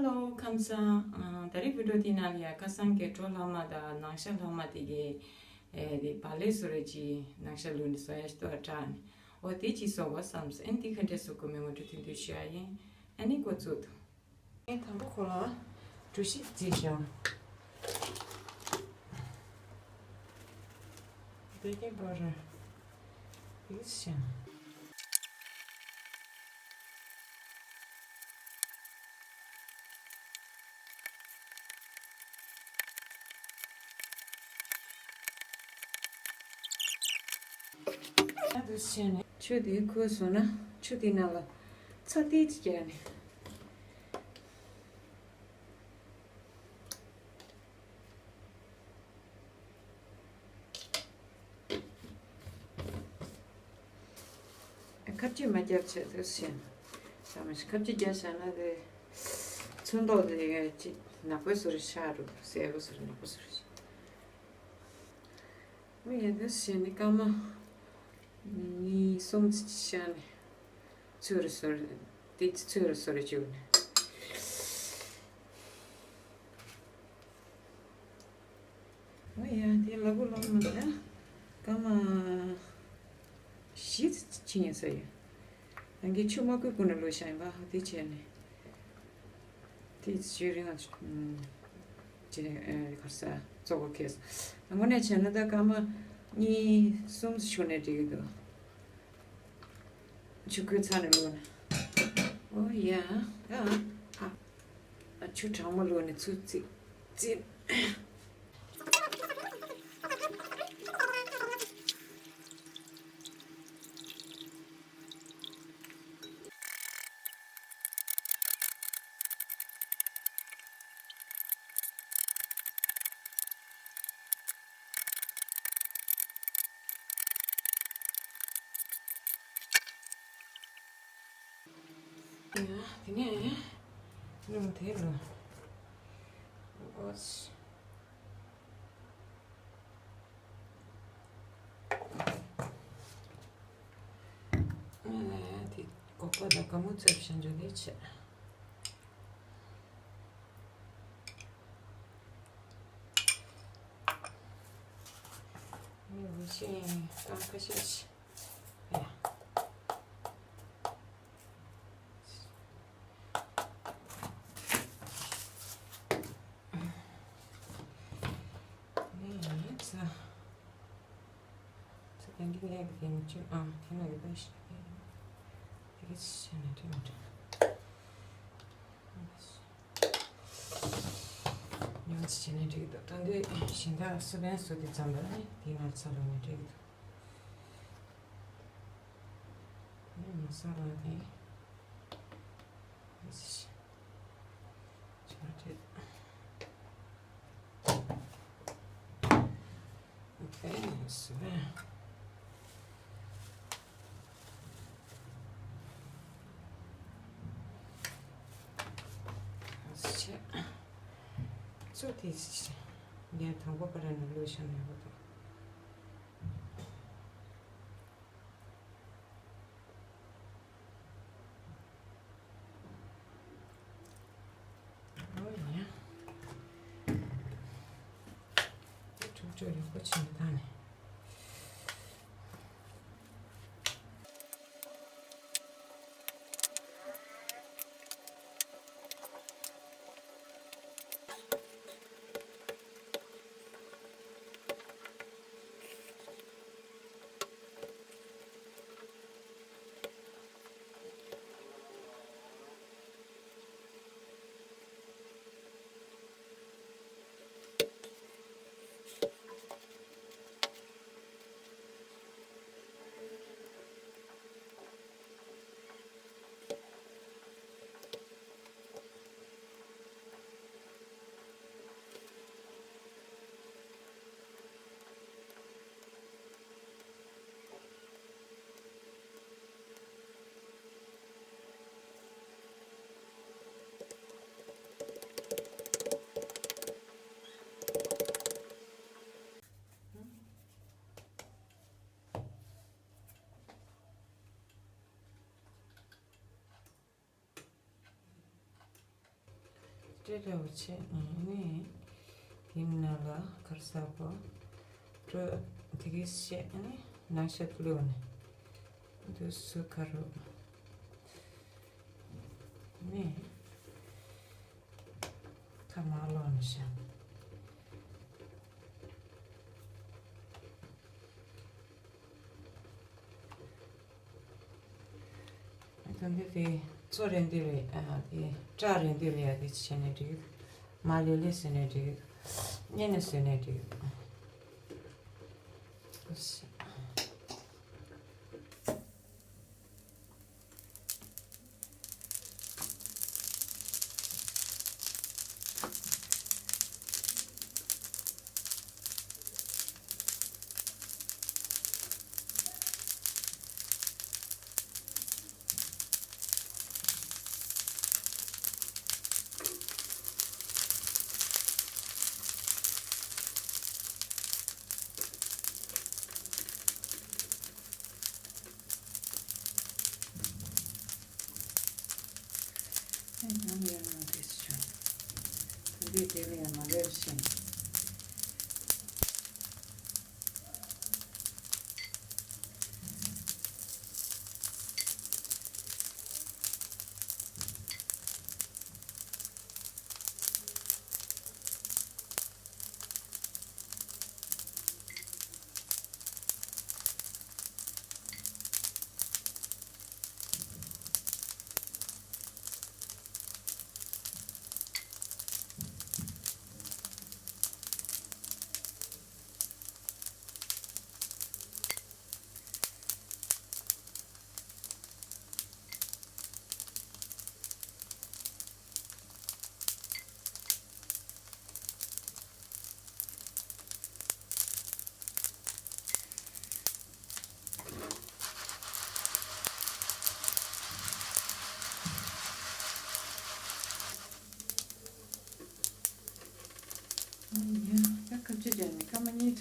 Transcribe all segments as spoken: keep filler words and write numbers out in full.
Hello ཁམས་བཟང་། ཨ་ད་རེས་བི་ཌི་ཡོ་དེའི་ནང་ལ་ཡ་ཁ་སང་གི་གྲོ་ལྷག་མ་དང་ནང་ཤ་ལྷག་མ་དེ་གའི་ཨེ་དེ་བག་ལེབ་བཟོ་རེས་ཀྱི་ནང་ཤ་བླུགས་ནས་བཟོ་ཡ་ཞིག་ཏུ་དྲག་ནས་འོ་དེ་ཅིག་བཟོ་དགོས་བསམས། ཨ་ནི་དེ་ག་འདྲས་བཟོ་དགོས་མིན་ངོ་སྤྲོད་ཐུང་ཐུང་ཞུ་ཡ་ཡིན། ཨ་ནི་འགོ་བཙུགས་དང་། ངས་དང་པོ་ཁོ་ལ་གྲོ་ཞིབ་བརྩིས་ཤིང་། བེ་ཀིང་པའུ་ཌར་བརྩིས་ཤིང་། ད་དུ་བྱས་ནས་ཆུ་དེ་ཁོལ་སོང་ན་ཆུ་དེ་ནང་ལ་ཚྭ་ཏིལ་གཅིག་བརྒྱབ་ནས། ཁ་ལྕེ་མ་བརྒྱབ་བྱས་དུས་ཟིན། ད་མི་ཁ་ལྕེ་བརྒྱབ་བྱས་ན་དེ་ཚོན་མདོག་དེ་ཅིག་ནག་པོའི་བཟོ་རིགས་ཆགས་འགྲོ། སེར་པོ་བཟོ་རིགས་ནག་པོ་བཟོ་རིགས། མི་ཡ་དེ་ཟིན་ནི་སྐར་མ་གཉིས་གསུམ་ཙམ་བཞག་ནས་ཚོས་རུ་བཟོ་རུ་དེ་ཚོས་རུ་བཟོ་རུ་བཅུག་ནས། ཨོ་ཡ་དེ་ལ་གུ་ལོང་མ་ད་སྐར་མ་བཞི་ཕྱིན་ཡིན་ས་ཡོད། ད་གིན་ཆུ་མ་བསྐོལ་གོང་ནས་བླུགས་བཞག་ཡིན་པ། དེ་བྱས་ནས་དེ་ཆུ་རིང་ང་ཅི་ནས་གར་ས་བཙོག་པོ་ཁེལ་སོང་། དངོས་གནས་བྱས་ན་ད་སྐར་མ་གཉིས་གསུམ་ཞུགས་ནས་འགྲིག་གི་འདུག་ཆུ་ཁོལ་ཚར་ནས་བླུགས་ན། ཨོ་ཡ། ཨ་ཨ། ཆུ་གྲང་མོ་བླུགས་ནས་ཚུར་བཙིར་བཙིར། ཡ། དེ་ནས་རླུང་དེ་ལ་འོ་ཙི། ཨ་དེ་སྒོག་པ་དང་སྒ་སྨུག་བཙོས་བྱས་འཇོག་དེ་བྱས། ངས་འོ་ཅི་རྐང་ཁ་ཤས་ཤིག་ཡ། ངས་ཚ། ཚ་ཏན་ཏན་ཡག་གི་དེ་མི་ཆུ་ཨང་དེ་ན་ཡོད་པ་ཞིག་དེ་གི་ཤ་ན་དེ་མི་འདྲ། ཉོན་ཅི་བྱས་ནས་འགྲིག་འདུག་ད་འདི་གཞན་དག་སུ་ལེན་སུ་དེ་ཙམ་པ་ནི་དེ་ན་ཚ་ལོ་ནས་འགྲིག་འདུག་ནི་མ་ས་ལ་དེ། ཆ་དེ། ཨོ་ཁེ། སུ་ལེན། ཆེ། ཚོ་དེ་ངས་དང་པོ་པ་ར་ནང་ལོ་ཤ་ནས་བོ་དང་། ཨོ་ཡ། དེ་ཁྲུག་ཁྲུག་ཡག་པོ་བྱས་ནས་བཏང་ནས། སྤྲེལ་འདྲ་བོ་བྱས་ནས་ནི། དེའི་ནང་ལ་ཁར་ས་པོ་དྲོ་དེ་གིས་བཤད་ནི་ནང་ཤ་བླུགས་ནས་དུ་སུ་ཁ་རུ་ནི་ཁ་མ་ལོག་ནི་ཤ། ད་འདི་དེ་ཚོ་རེ་འདི་རེ་ཨ་དེ་སྐྲ་རེ་འདི་རེ་ཡ་དེ་བྱས་ནས་འགྲིག་མ་ལེ་ལེ་བཟོས་ནས་འགྲིག་གཉེར་ནས་བཟོས་ནས་འགྲིག་ཡང་ཡང་དེ་བྱུང་། དེ་འདྲའི་དེ་ལ་ཡང་མ་ལེབ་ཤིང་། ཨ་ནི་ཡ་ད་ཁ་ཆེ་ཅན་ནི་ཁ་མ་ཉེས།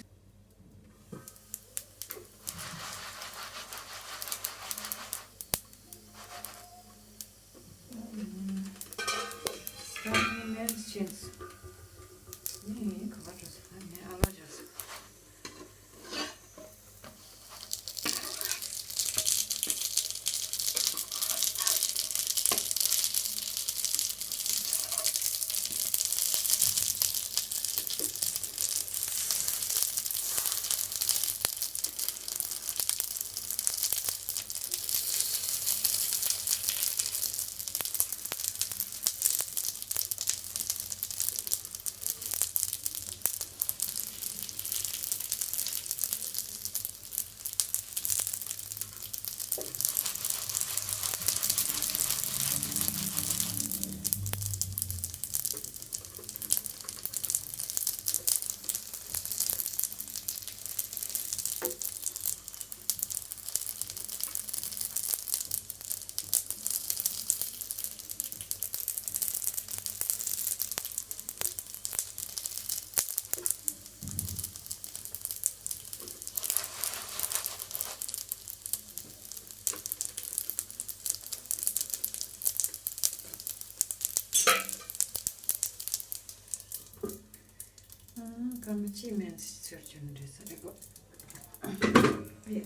སྐར་མ་གཅིག་མན་ཙམ་ཚོད་བཅུག་ནི་རེད་ས་རེད་གོ། ཨེ།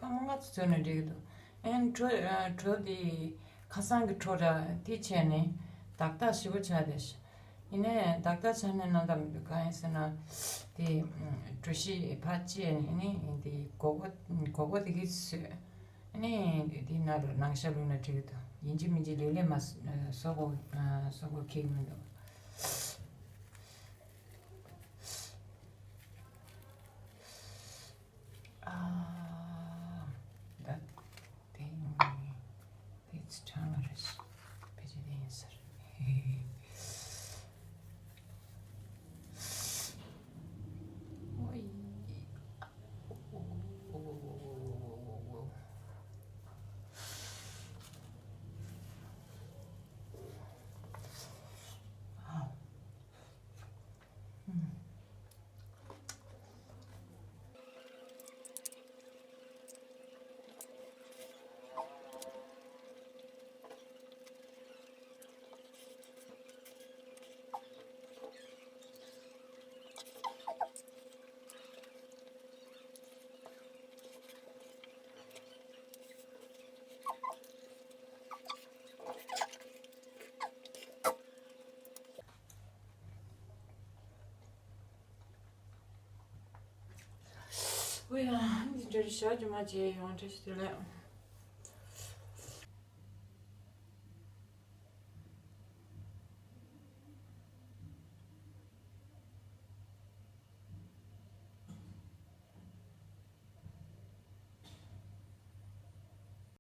རྨོ་ལྔ་ཙམ་ཟོས་ན་འགྲིག་གི་འདུག་ཨན་གྲོ་ཨ་གྲོ་དེ་ཁ་སང་གི་གྲོ་འདྲ་དེ་བྱས་ནས་བརྡབ་བརྡབ་ཞེ་པོ་ཆགས་བསྡད་ཤག་ཡིན་ནའི་བརྡབ་བརྡབ་ཆགས་ནས་གནང་ཐབས་མི་འདུག་གང་ཡིན་ཟེར་ན་དེ་གྲོ་ཞིབ་ཕར་བཅད་ནས་ནི་དེ་སྒོར་སྒོར་སྒོར་སྒོར་དེ་གི་བཟོས། ཨ་ནི་དེ་ནང་ལ་ནང་ཤ་བླུགས་ན་འགྲིག་གི་འདུག་ཡིན་གཅིག་མིན་གཅིག་ལེ་ལེ་མ་བཟོ་དགོས་བཟོ་དགོས་ཁེལ་མི་འདུག་ཨ་ད་དེ་དེ་ཚོ་ཆང་ལ་རེ་ཞིག་ཕལ་ཆེར་དེ་ཡིན་ཟེར། ཨོ་ཡི། ཨོ་ཡ། འདི་འདྲ་ཞག་རྗེས་མ་བྱས་ཡོང་བཀྲ་ཤིས་བདེ་ལེགས།